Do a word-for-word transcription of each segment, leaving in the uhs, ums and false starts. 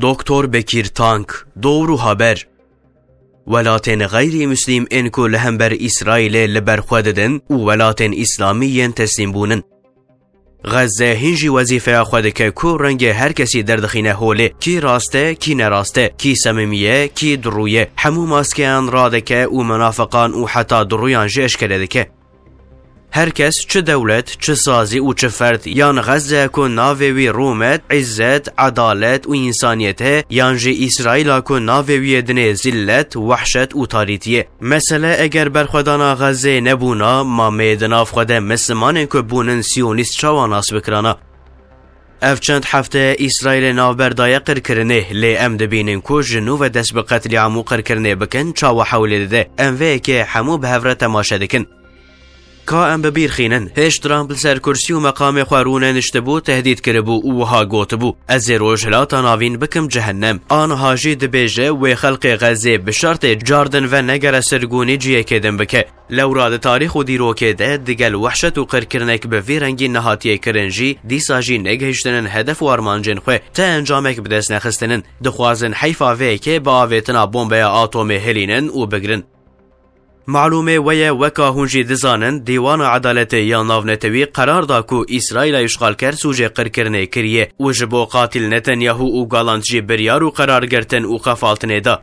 Doktor Bekîr Tank, dor û haber. Welatên xeyrî muslîm ên ku li hember Îsraîlê li ber xwe didin û welatên îslamî yên teslîm bûnin. Xezze hîn jî wezîfeya xwe dike ku rengê her kesî derdixîne holê, kî rast e, kî ne rast e, kî semimî ye, kî dirû ye. Hemû maskeyan radike û munafiqan û heta dirûyan jî eşkere dike. Her kes, çi dewlet, çi sazî û çi ferd, yan Xezze ku navê wî rûmet, îzzet, edalet û însaniyet e, yan jî Îsraîla ku navê wî yê dinê zillet, wehşet û tarîtî ye. Mesele eger berxwedana Xezzeyê nebûna, ma mê di nav xwe de Mislimanên ku bûnin Siyonîst çawa nas bikirana? Ev çend hefte Îsraîlê navber daye qirkirinê, lê em dibînin ku ji nû ve dest bi qetlîam û qirkirinê bikin, çawa hewlê dide. Em vê yekê hemû bi hev re temaşe dikin. Ka em bi bîr xînin, hêj Trump li ser kursî û meqamê xwe rûneniştibû, tehdîd kiribû û wiha gotibû, "Ez ê Rojhilata Navîn bikim cehennem." Aniha jî dibêje, wê xelkê Xezzê bi şertê cardin venegere sirgûnî ciyekê din bike. Lewra di tarîx û dîrokê de digel wehşet û qirkirinek bi vî rengî nehatiye kirin jî, dîsa jî negihiştinin hedef û armancên xwe, ti encamek bi dest nexistinin. Dixwazin heyfa vê yekê bi avêtina bombeya atomê hilînin û bigrin. Malûmê we ye, weka hûn jî dizanin, Dîwana Edaletê ya Navnetewî qerar da ku Îsraîla îşxalker sûcê qirkirinê kiriye û ji bo Qatîl Netanyahu û Galant jî biryar û qerar girtin û qefaltinê da.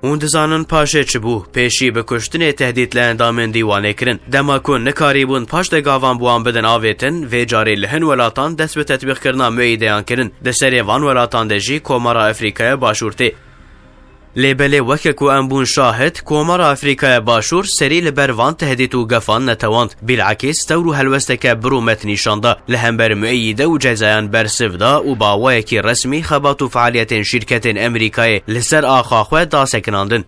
Hûn dizanin paşê çi bû? Pêşî bi kuştinê tehdît li endamên dîwanê kirin. Dema ku nikarîbûn paşde gavan bi wan bidin avêtin, vê carê li hin welatan dest bi tetbîqkirina mueyîdeyan kirin. Di serê van welatan de jî Komara Afrîkaya Başûr tê. Lê belê weke ku em bûn şahid, Komara Afrîkaya Başûr serî li ber van tehdît û gefan netewand. Bilakîs tewr û helwesteke birûmet nîşan da. Li hember mueyîde û cezayan bersiv da û bi awayekî resmî xebat û fealiyetên şîrketên Amerîkayê li ser axa xwe da sekinandin.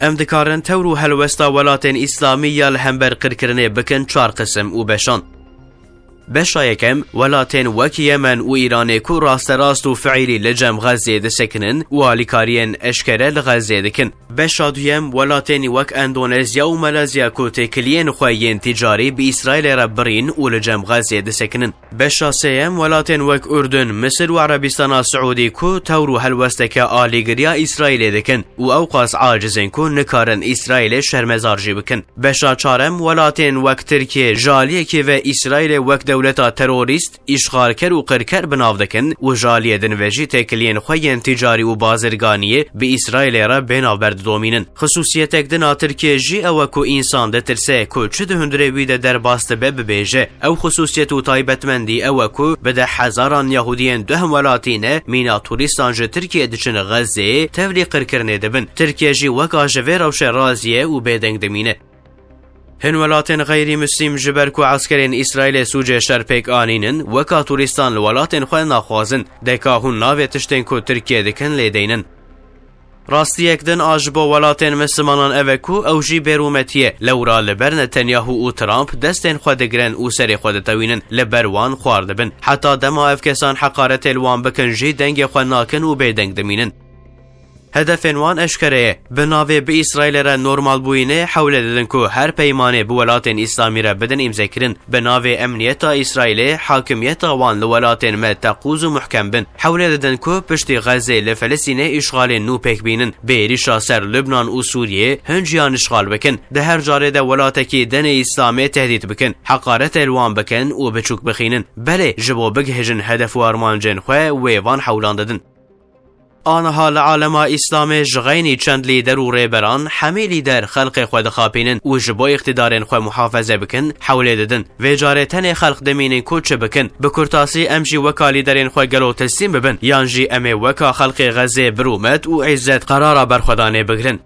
Em dikarin tewr û helwesta welatên îslamî ya li hember qirkirinê bikin çar qisim û beşan. Beşa yekem, welatên wek Yemen û Îranê ku rasterast û fiîlî li cem Xezzê disekinin û alîkariyên eşkere li Xezzê dikin. Beşa duyem, welatên wek Endonezya û Malezya ku têkiliyên xwe yên tîcarî bi Îsraîlê re birîn û li cem Xezzê disekinin. Beşa sêyem, welatên wek Urdun, Misir û Erebistana Siûdî ku tewr û helwesteke alîgiriya Îsraîlê dikin û ewqas aciz in ku nikarin Îsraîlê şermezar jî bikin. Beşa çarem, welatên wek Tirkiye ji aliyekî ve Îsraîlê wek dewleta terorîst, îşxalker û qirker bi nav dikin û ji aliyê din ve jî têkiliyên xwe yên tîcarî û bazirganiyê bi Îsraîlê re bê navber didomînin. Xisûsiyetek din a Tirkiyê jî ew e ku însan ditirse ku çi di hundirê wî de derbas dibe bibêje. Ew xisûsiyet û taybetmendî ew e ku bide hezaran Yahûdiyên duhemwelatî ne mîna turîstan ji Tirkiyê diçin Xezzeyê tevlî qirkirinê dibin. Tirkiye jî weka ji vê rewşe razî ye û bêdeng dimîne. Hin welatên xeyrî muslîm ji ber ku eskerên Îsraîlê sûcê şer pêk anînin, weka turîstan li welatên xwe naxwazin. Deka hûn navê tiştên ku Tirkiye dikin lê deynin. Rastiyek din a ji bo welatên Mislimanan ev e ku ew jî bêrûmetî ye. Lewra li ber Netanyahu û Trump destên xwe digirin û serê xwe ditewînin, li ber wan xwar dibin. Heta dema ev kesan heqaretê li wan bikin jî dengê xwe nakin û bêdeng dimînin. Hedefên wan eşkere ye. Bi navê bi Îsraîlê re normalbûyînê hewlê didin ku her peymanê bi welatên îslamî re bidin îmzekirin. Bi navê emniyeta Îsraîlê, hakimiyeta wan li welatên me teqûz û muhkem bin. Hewlê didin ku piştî Xezzê li Filistînê îşxalên nû pêk bînin. Bi êrîşa ser Lubnan û Sûriyê hin jîyan îşxal bikin. Di her carê de welatekî denê Îslamê tehdît bikin. Heqaretê li wan bikin û biçûk bixînin. Belê, ji bo bigihîjin hedef û armancên xwe wê van hewlan didin. Aniha li alema Îslamê ji xeynî çend lîder û rêberan hemî lîder xelkê xwe dixapînin û ji bo îqtîdarên xwe muhafeze bikin hewlê didin. Vê carê tenê xelk dimînin ku çi bikin. Bi kurtasî em jî weka lîderên xwe gelo teslîm bibin yan jî em ê weka xelkê Xezê bi rûmet û îzzet qerara berxwedanê bigirin.